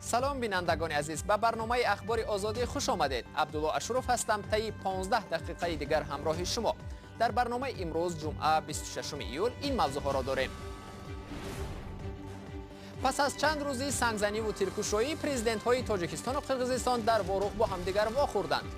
Салом, бинандагони азиз, ба барномаи Ахбори Озодӣ хуш омадед. Абдулло Ашуров ҳастам, таи 15 дақиқаи дигар ҳамроҳи шумо. Дар барномаи имрӯз, ҷумъа, 26 июл, ин мавзӯъҳоро дорем. Пас аз чанд рӯзи сангзаниву тиркушоӣ, президентҳои Тоҷикистону Қирғизистон дар Ворух бо ҳамдигар вохӯрданд.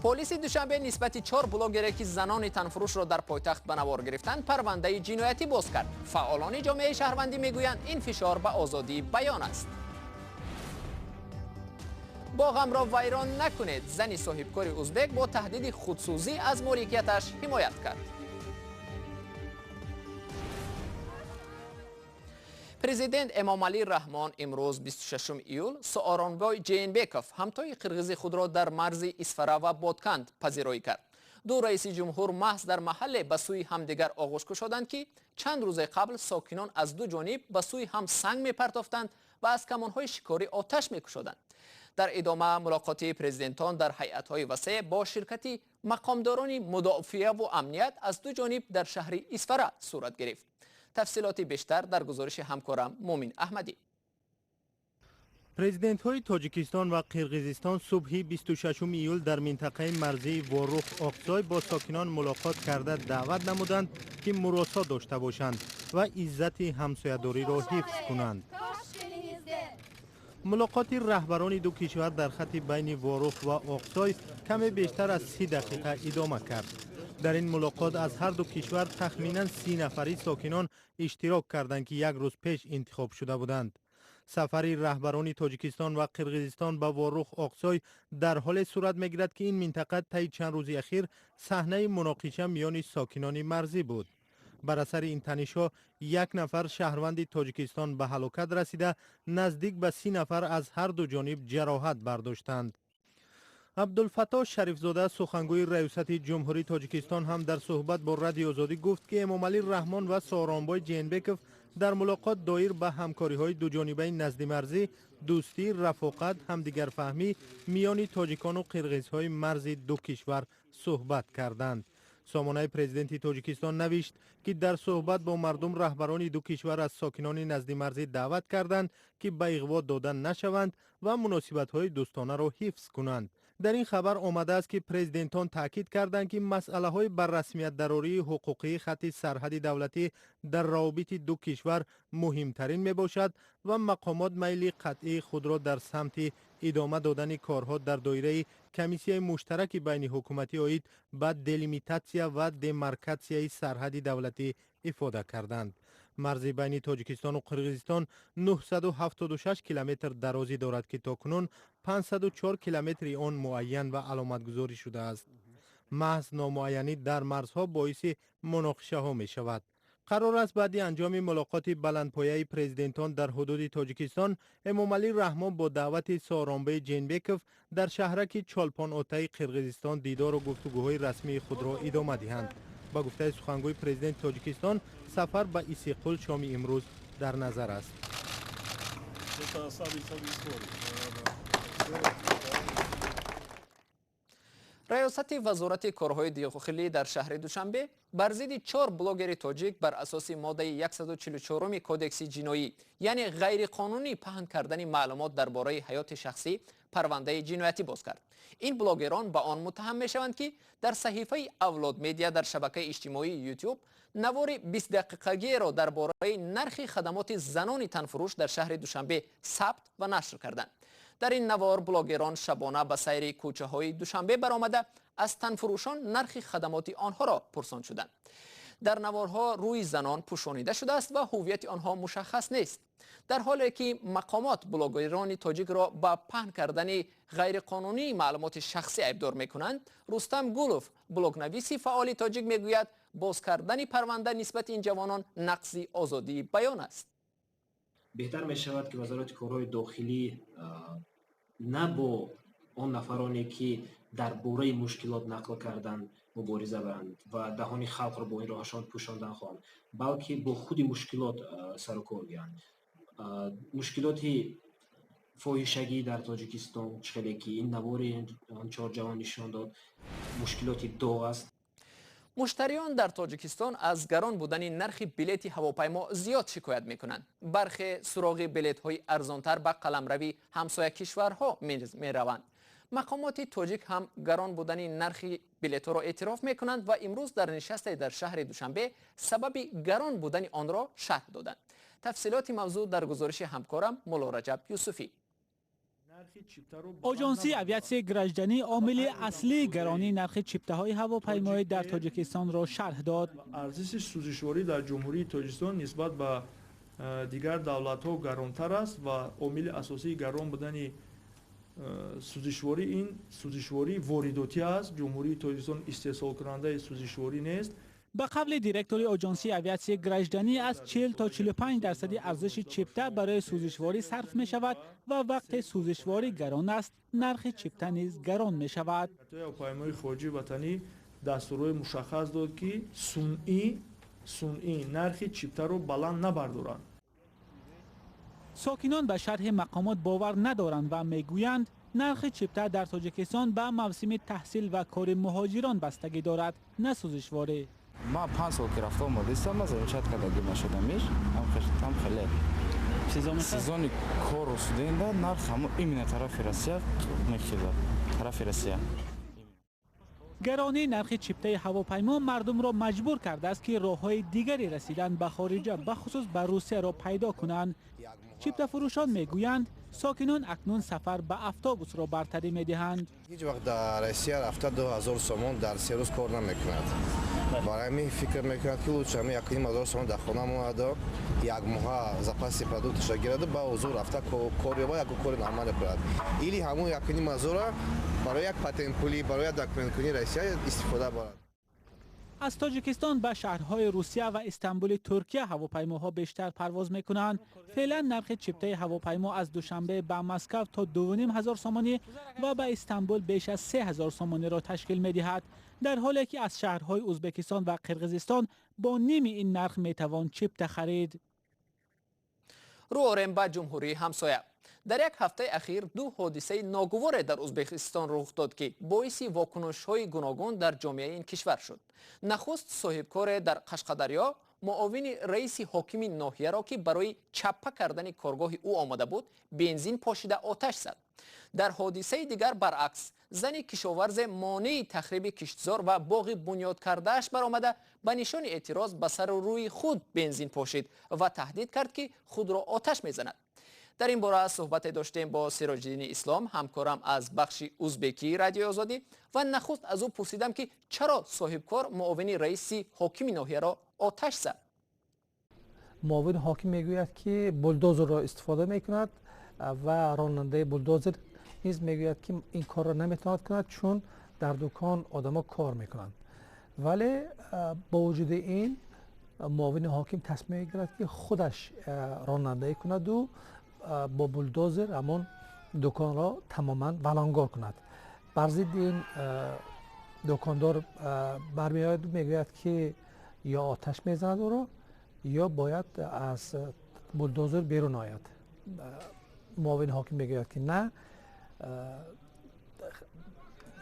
Полиси Душанбе нисбати чор блогере, ки занони танфурӯшро дар пойтахт ба навор гирифтанд, парвандаи ҷиноятӣ боз кард. Фаъолони ҷомеаи шаҳрвандӣ мегӯянд, ин фишор ба озодии баён аст. Боғамро вайрон накунед. Зани соҳибкори узбек бо таҳдиди худсӯзӣ аз моликияташ ҳимоят кард. Президент Эмомалӣ Раҳмон имрӯз, 26 июл, Сооронбой Ҷеенбеков, ҳамтои қирғизи худро, дар марзи Исфара ва Бодканд пазироӣ кард. Ду раиси ҷумҳур маҳз дар маҳалле ба сӯи ҳамдигар оғӯш кушоданд, ки чанд рӯзе қабл сокинон аз ду ҷониб ба сӯи ҳам санг мепартофтанд ва аз камонҳои шикорӣ оташ мекушоданд. Дар идома мулоқоти президентон дар ҳайатҳои васеъ бо ширкати мақомдорони мудофиаву амният аз ду ҷониб дар шаҳри Исфара сурат гирифт. Тафсилоти бештар дар гузориши ҳамкорам Мумин Аҳмадӣ. Президентҳои Тоҷикистон ва Қирғизистон субҳи 26 июл дар минтақаи марзии Ворух Оқсой бо сокинон мулоқот карда, даъват намуданд, ки муросо дошта бошанд ва иззати ҳамсоядориро ҳифз кунанд. Мулоқоти раҳбарони ду кишвар дар хати байни Ворух ва Оқсой каме бештар аз 30 дақиқа идома кард. Дар ин мулоқот аз ҳар ду кишвар тахминан 30 нафари сокинон иштирок карданд, ки як рӯз пеш интихоб шуда буданд. Сафари раҳбарони Тоҷикистон ва Қирғизистон ба Ворух Оқсой дар ҳоле сурат мегирад, ки ин минтақа таи чанд рӯзи ахир саҳнаи муноқиша миёни сокинони марзӣ буд. Бар асари ин танишҳо як нафар шаҳрванди Тоҷикистон ба ҳалокат расида, наздик ба 30 нафар аз ҳар ду ҷониб ҷароҳат бардоштанд. Абдулфаттоҳ Шарифзода, сухангӯи Раёсати Ҷумҳурии Тоҷикистон, ҳам дар суҳбат бо Радиои Озодӣ гуфт, ки Эмомалӣ Раҳмон ва Сооронбой Ҷеенбеков дар мулоқот доир ба ҳамкориҳои дуҷонибаи наздимарзӣ, дӯстӣ, рафоқат, ҳамдигарфаҳмӣ миёни тоҷикону қирғизҳои марзи ду кишвар суҳбат карданд. Сомонаи президенти Тоҷикистон навишт, ки дар суҳбат бо мардум раҳбарони ду кишвар аз сокинони наздимарзӣ даъват карданд, ки ба иғво дода нашаванд ва муносибатҳои дӯстонаро ҳифз кунанд. Дар ин хабар омадааст, ки президентон таъкид карданд, ки масъалаҳои бар расмиятдарории ҳуқуқии хати сарҳади давлатӣ дар равобити ду кишвар муҳимтарин мебошад ва мақомот майли қатъии худро дар самти идома додани корҳо дар доираи комиссияи муштараки байниҳукуматӣ оид ба делимитатсия ва демаркатсияи сарҳади давлатӣ ифода карданд. Марзи байни Тоҷикистону Қирғизистон 976 километр дарозӣ дорад, ки то кунун 504 километри он муайян ва аломатгузорӣ шудааст. Маҳз номуайянӣ дар марзҳо боиси муноқишаҳо мешавад. Қарор аст, баъди анҷоми мулоқоти баландпояи президентон дар ҳудуди Тоҷикистон, Эмомалӣ Раҳмон бо даъвати Сооронбей Ҷеенбеков дар шаҳраки Чолпон-Отаи Қирғизистон дидору гуфтугӯҳои расмии худро идома диҳанд. Ба гуфтаи сухангӯи президенти Тоҷикистон, сафар ба Исиққул шоми имрӯз дар назар аст. Раёсати Вазорати корҳои дохилӣ дар шаҳри Душанбе бар зидди чор блогери тоҷик бар асоси моддаи 144 Кодекси ҷиноӣ, яъне ғайриқонунӣ паҳн кардани маълумот дар бораи ҳаёти шахсӣ, парвандаи ҷиноятӣ боз кард. Ин блогерон ба он муттаҳам мешаванд, ки дар саҳифаи Авлод Медиа дар шабакаи иҷтимоии Ютуб навори 20-дақиқагиеро дар бораи нархи хадамоти занони танфурӯш дар шаҳри Душанбе сабт ва нашр карданд. Дар ин навор блогерон шабона ба сайри кӯчаҳои Душанбе баромада, аз танфурӯшон нархи хадамоти онҳоро пурсон шуданд. Дар наворҳо рӯи занон пӯшонида шудааст ва ҳуввияти онҳо мушаххас нест. Дар ҳоле ки мақомот блогерони тоҷикро ба паҳн кардани ғайриқонунии маълумоти шахсӣ айбдор мекунанд, Рустам Гулов, блогнависи фаъоли тоҷик, мегӯяд, боз кардани парванда нисбати ин ҷавонон нақзи озодии баён аст. Беҳтар мешавад, ки Вазорати корҳои дохилӣ на бо он нафароне, ки дар бораи мушкилот нақл карданд, мубориза баранд ва даҳони халқро бо ин роҳашон пӯшондан хоҳанд, балки бо худи мушкилот сару кор гиранд. Мушкилоти фоҳишагӣ дар Тоҷикистон, чӣ хеле ки ин навори он чор ҷавон нишон дод, мушкилоти доғ аст. Муштариён дар Тоҷикистон аз гарон будани нархи билети ҳавопаймо зиёд шикоят мекунанд. Бархе суроғи билетҳои арзонтар ба қаламрави ҳамсоя кишварҳо мераванд. Мақомоти тоҷик ҳам гарон будани нархи билетҳоро эътироф мекунанд ва имрӯз дар нишасте дар шаҳри Душанбе сабаби гарон будани онро шарҳ доданд. Тафсилоти мавзӯъ дар гузориши ҳамкорам Мулло Раҷаб Юсуфӣ. Оҷонсии авиатсияи гражданӣ омили аслии гаронии нархи чиптаҳои ҳавопаймоӣ дар Тоҷикистонро шарҳ дод. Арзиши сӯзишворӣ дар Ҷумҳурии Тоҷикистон нисбат ба дигар давлатҳо гаронтар аст ва омили асосии гарон будани сӯзишворӣ ин сӯзишвории воридотӣ аст. Ҷумҳурии Тоҷикистон истеҳсолкунандаи сӯзишворӣ нест. Ба қавли директори оҷонсии авиатсияи гражданӣ, аз 40 то 45% арзиши чипта барои сӯзишворӣ сарф мешавад ва вақте сӯзишворӣ гарон аст, нархи чипта низ гарон мешавад. Ҳавопаймои хориҷии ватанӣ дастурҳои мушаххас дод, ки сунъӣ нархи чиптаро баланд набардоранд. Сокинон ба шарҳи мақомот бовар надоранд ва мегӯянд, нархи чипта дар Тоҷикистон ба мавсими таҳсил ва кори муҳоҷирон бастагӣ дорад, на сӯзишворӣ. Ман 5 сол ки рафта омадистам, ман замечать кардагӣ нашудамиш, ҳам хеле сезони кору студента нарх ҳамо именно тарафи Россия мехезад, тарафи Россия. Гаронии нархи чиптаи ҳавопаймо мардумро маҷбур кардааст, ки роҳҳои дигари расидан ба хориҷа, бахусус ба Русияро пайдо кунанд. Чиптафурӯшон мегӯянд, сокинон акнун сафар ба автобусро бартарӣ медиҳанд. Ҳеҷ вақт дар Россия рафта 2000 сомон дар 3 рӯз кор намекунад. Барои ҳамин фикр мекунад, ки лучше ҳамин 1500 сомон дар хона монада, як моҳа запаси продукташа гираду, ба ҳузур рафта кор ёбад, яку кори нормале кунад. Или ҳамун 1500-ро барои як патентпулӣ, барои як документкунии Россия истифода барад. Аз Тоҷикистон ба шаҳрҳои Русия ва Истанбули Туркия ҳавопаймоҳо бештар парвоз мекунанд. Феълан нархи чиптаи ҳавопаймо аз Душанбе ба Москав то 2500 сомонӣ ва ба Истанбул беш аз 3000 сомониро ташкил медиҳад, дар ҳоле ки аз шаҳрҳои Ӯзбекистон ва Қирғизистон бо ними ин нарх метавон чипта харид. Рӯ орем ба ҷумҳурии ҳамсоя. Дар як ҳафтаи ахир ду ҳодисаи ногуворе дар Ӯзбекистон рух дод, ки боиси вокунишҳои гуногун дар ҷомеаи ин кишвар шуд. Нахуст соҳибкоре дар Қашқадарё муовини раиси ҳокими ноҳияро, ки барои чаппа кардани коргоҳи ӯ омада буд, бензин пошида оташ зад. Дар ҳодисаи дигар баръакс, зани кишоварзе монеи тахриби киштзор ва боғи бунёд кардааш баромада, ба нишони эътироз ба сару рӯи худ бензин пошид ва таҳдид кард, ки худро оташ мезанад. Дар ин бора суҳбате доштем бо Сироҷиддини Ислом, ҳамкорам аз бахши узбекии Радиои Озодӣ, ва нахуст аз ӯ пурсидам, ки чаро соҳибкор муовини раиси ҳокими ноҳияро оташ зад. Муовини ҳоким мегӯяд, ки булдозерро истифода мекунад ва ронандаи булдозер низ мегӯяд, ки ин корро наметавонад кунад, чун дар дукон одамо кор мекунанд. Вале бо вуҷуди ин муовини ҳоким тасмим мегирад, ки худаш ронандаӣ кунаду бо булдозер ҳамон дуконро тамоман валонгор кунад. Бар зидди ин дукондор бармеояд, мегӯяд, ки ё оташ мезанад ӯро, ё бояд аз булдозер берун ояд. Муовини ҳоким мегӯяд, ки на.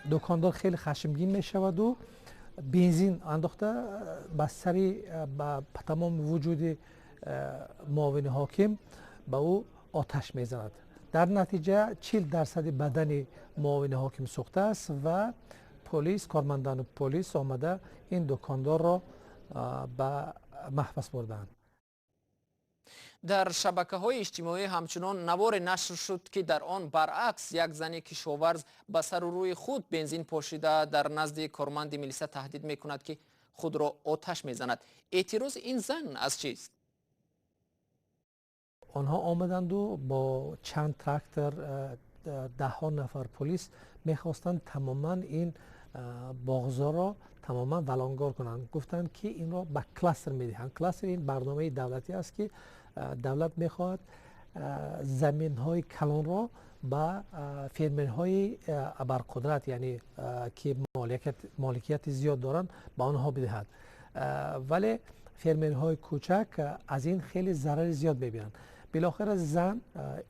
Дукондор хеле хашмгин мешаваду бензин андохта ба сари, ба тамоми вуҷуди муовини ҳоким ба ӯ оташ мезанад. Дар натиҷа 40% бадани муовини ҳоким сӯхтааст ва полис, кормандони полис омада ин дукондорро ба маҳбас бурданд. Дар шабакаҳои иҷтимоӣ ҳамчунон наворе нашр шуд, ки дар он баръакс як зани кишоварз ба сару рӯи худ бензин пошида, дар назди корманди милиса таҳдид мекунад, ки худро оташ мезанад. Эътирози ин зан аз чист? Онҳо омаданду бо чанд трактор, даҳҳо нафар полис мехостанд тамоман ин боғзорро тамоман валонгор кунанд. Гуфтанд, ки инро ба кластер медиҳанд. Кластер ин барномаи давлатӣ аст, ки давлат мехоҳад заминҳои калонро ба фермерҳои абарқудрат, яъне ки моликияти зиёд доранд, ба онҳо бидиҳад. Вале фермерҳои кӯчак аз ин хеле зарари зиёд мебинанд. Билохира зан,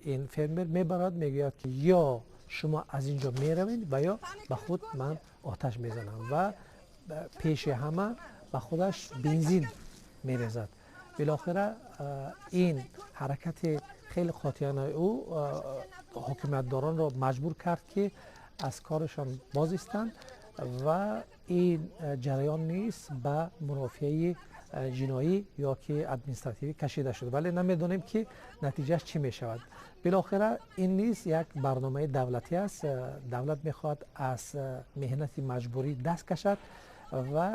ин фермер, мебарад, мегӯяд, ки ё шумо аз ин ҷо меравед ва ё ба худ ман оташ мезанам, ва Пеши ҳама ба худаш бензин мерезад. Билохира ин ҳаракати хеле қотианаи ӯ ҳокимиятдоронро маҷбур кард, ки аз корашон боз истанд ва ин ҷараён низ ба мурофиаи ҷиноӣ ё ки административӣ кашида шуд, вале намедонем, ки натиҷааш чӣ мешавад. Билохира ин низ як барномаи давлатӣ аст. Давлат мехоҳад аз меҳнати маҷбурӣ даст кашад ва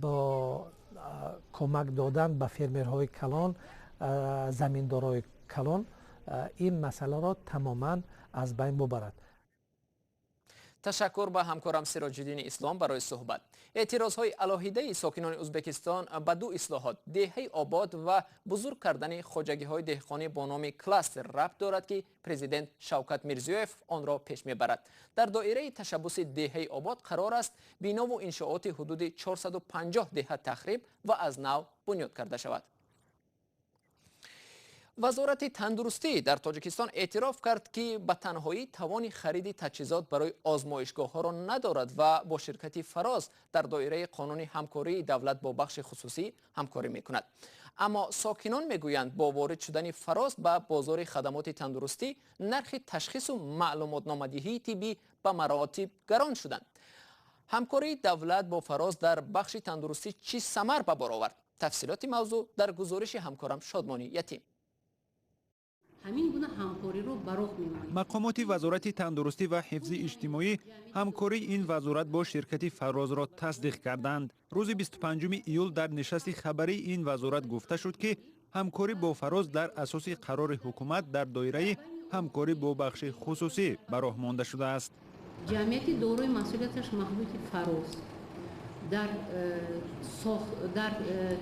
бо кӯмак додан ба фермерҳои калон, заминдорҳои калон ин масъаларо тамоман аз байн бубарад. Ташаккур ба ҳамкорам Сироҷиддини Ислом барои суҳбат. Эътирозҳои алоҳидаи сокинони Ӯзбекистон ба ду ислоҳот, деҳаи обод ва бузург кардани хоҷагиҳои деҳқонӣ бо номи кластер рабт дорад, ки президент Шавкат Мирзиёев онро пеш мебарад. Дар доираи ташаббуси деҳаи обод қарор аст бинову иншооти ҳудуди 450 деҳа тахриб ва аз нав бунёд карда шавад. Вазорати тандурустӣ дар Тоҷикистон эътироф кард, ки ба танҳоӣ тавони хариди таҷҳизот барои озмоишгоҳҳоро надорад ва бо ширкати Фароз дар доираи қонуни ҳамкории давлат бо бахши хусусӣ ҳамкорӣ мекунад. Аммо сокинон мегӯянд, бо ворид шудани Фароз ба бозори хадамоти тандурустӣ нархи ташхису маълумотномадиҳии тиббӣ ба маротиб гарон шуданд. Ҳамкории давлат бо Фароз дар бахши тандурустӣ чӣ самар ба бор овард? Тафсилоти мавзӯъ дар гузориши ҳамкорам Шодмонӣ Ятим. Ҳамин гуна ҳамкориро ба роҳ мемонем. Мақомоти Вазорати тандурустӣ ва ҳифзи иҷтимоӣ ҳамкории ин вазорат бо ширкати Фарозро тасдиқ карданд. Рӯзи 25 июл дар нишасти хабарии ин вазорат гуфта шуд, ки ҳамкорӣ бо Фароз дар асоси қарори ҳукумат дар доираи ҳамкорӣ бо бахши хусусӣ ба роҳ монда шудааст. Ҷамъияти дорои масъулияташ маҳдуди Фароз дар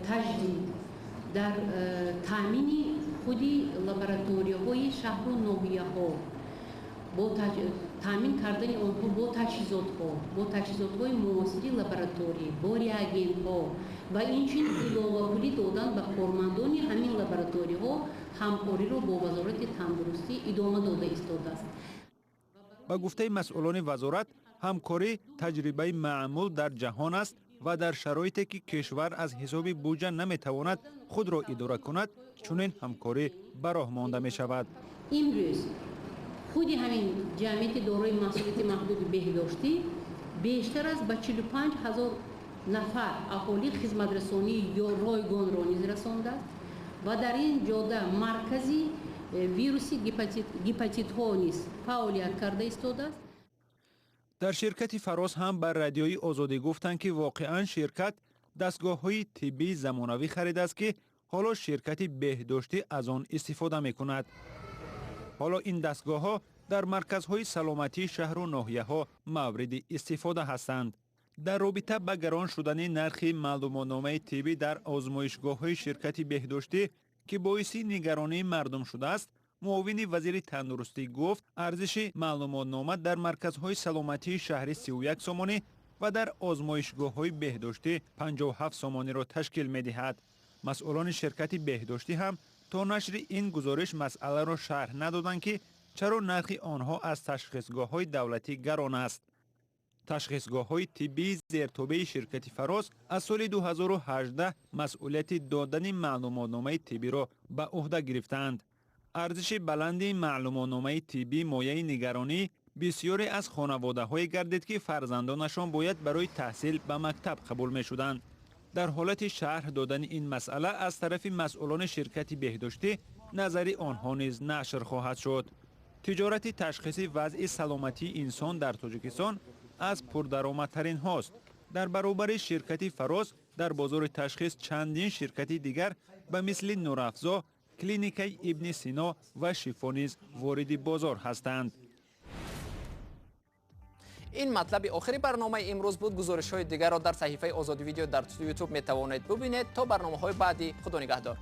таҷдид, дар таъмини худи лабораторияҳои шаҳру ноҳияҳо, бо таъмин кардани онҳо бо таҷҳизотҳо, бо таҷҳизотҳои муосири лабораторӣ, бо реагентҳо ва инчунин иловапулӣ додан ба кормандони ҳамин лабораторияҳо ҳамкориро бо Вазорати тандурустӣ идома дода истодааст. Ба гуфтаи масъулони вазорат, ҳамкорӣ таҷрибаи маъмул дар ҷаҳон аст ва дар шароите ки кишвар аз ҳисоби буҷа наметавонад худро идора кунад, чунин ҳамкорӣ ба роҳ монда мешавад. Имрӯз худи ҳамин ҷамъияти дорои масъулияти маҳдуди беҳдоштӣ бештар аз ба 45 ҳазор нафар аҳолӣ хизматрасонии ройгонро низ расондааст ва дар ин ҷода маркази вируси гепатитҳо низ фаъолият карда истодааст. Дар ширкати Фароз ҳам ба Радиои Озодӣ гуфтанд, ки воқеан ширкат дастгоҳҳои тиббии замонавӣ харидааст, ки ҳоло ширкати беҳдоштӣ аз он истифода мекунад. Ҳоло ин дастгоҳҳо дар марказҳои саломатии шаҳру ноҳияҳо мавриди истифода ҳастанд. Дар робита ба гарон шудани нархи маълумотномаи тиббӣ дар озмоишгоҳҳои ширкати беҳдоштӣ, ки боиси нигаронии мардум шудааст, муовини вазири тандурустӣ гуфт, арзиши маълумотнома дар марказҳои саломатии шаҳри 31 сомонӣ ва дар озмоишгоҳҳои беҳдоштӣ 57 сомониро ташкил медиҳад. Масъулони ширкати беҳдоштӣ ҳам то нашри ин гузориш масъаларо шарҳ надоданд, ки чаро нархи онҳо аз ташхисгоҳҳои давлатӣ гарон аст. Ташхисгоҳҳои тиббии зертобеи ширкати Фароз аз соли 2018 масъулияти додани маълумотномаи тиббиро ба ӯҳда гирифтаанд. Арзиши баланди маълумотномаи тиббӣ мояи нигаронӣ бисёре аз хонаводаҳое гардид, ки фарзандонашон бояд барои таҳсил ба мактаб қабул мешуданд. Дар ҳолати шарҳ додани ин масъала аз тарафи масъулони ширкати беҳдоштӣ назари онҳо низ нашр хоҳад шуд. Тиҷорати ташхиси вазъи саломатии инсон дар Тоҷикистон аз пурдаромадтаринҳост. Дар баробари ширкати Фароз дар бозори ташхис чандин ширкати дигар ба мисли Нурафзо, клиникаи Ибни Сино ва Шифо низ вориди бозор ҳастанд. Ин матлаби охири барномаи имрӯз буд. Гузоришҳои дигарро дар саҳифаи Озоди Видео дар Ютуб метавонед бубинед. То барномаҳои баъдӣ, худо нигаҳдор.